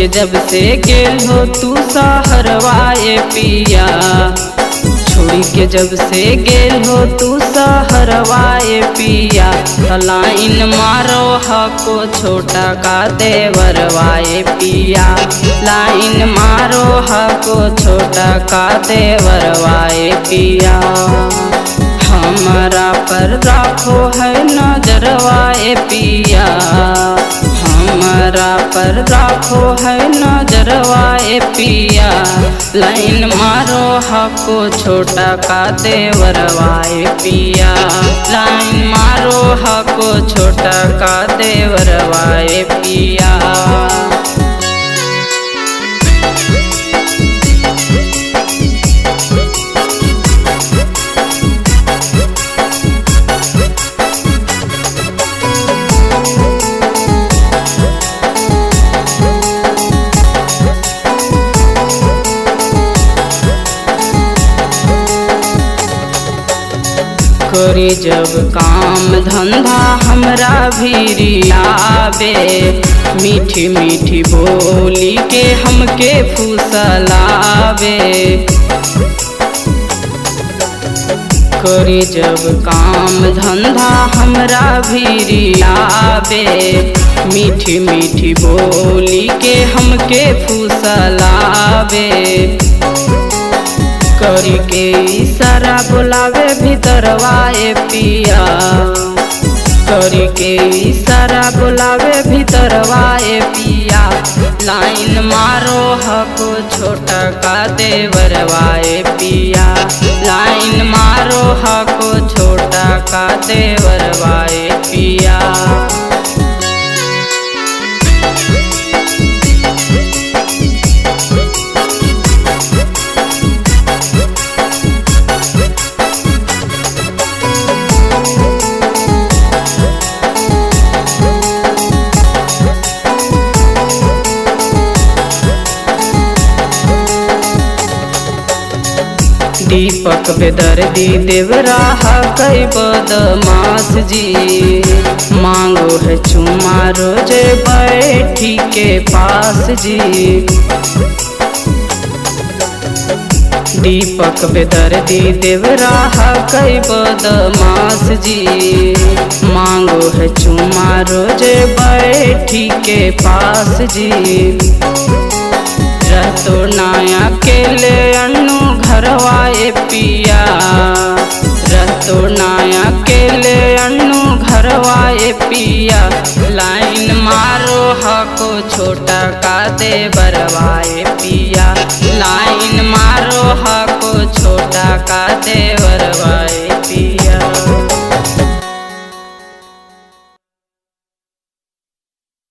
के जब से गेल हो तू सहरवाए पिया, छोड़ी के जब से गेल हो तू सहरवाए पिया, लाइन मारो हको छोटा का देवरवाए पिया, लाइन मारो हको छोटा का देवरवाए पिया। हमरा पर राखो है नजरवाए पिया, हमरा पर राखो है नजरवाए पिया, लाइन मारो हको छोटा का देवरवाए पिया, लाइन मारो हको छोटा का देवरवाए पिया। करे जब काम धंधा हमरा भीरी आवे, मीठी मीठी बोली के हमके फुसलावे। करे जब काम धंधा हमरा भीरी आवे, मीठी मीठी बोली के हमके फुसलावे। करी के इशारा बुलावे भीतरवाए पिया, करी के इशारा बुलावे भीतरवाए पिया, लाइन मारो हको छोटा का देवरवाए पिया, लाइन मारो हको छोटा का देवरवाए पिया। दीपक बेदर्दी देवराह कई बदमाश जी, मांगो है चुमा रोज बैठी के पास जी। दीपक बेदर्दी देवराह कई बदमाश जी, मांगो है चुमा रोज बैठी के पास जी। रहतो नाया अकेले अन्नू घरवाए पिया, रहतो नाया अकेले अन्नू घरवाए पिया, लाइन मारो हको छोटा का देवरवाए पिया, लाइन मारो हको छोटा का देव।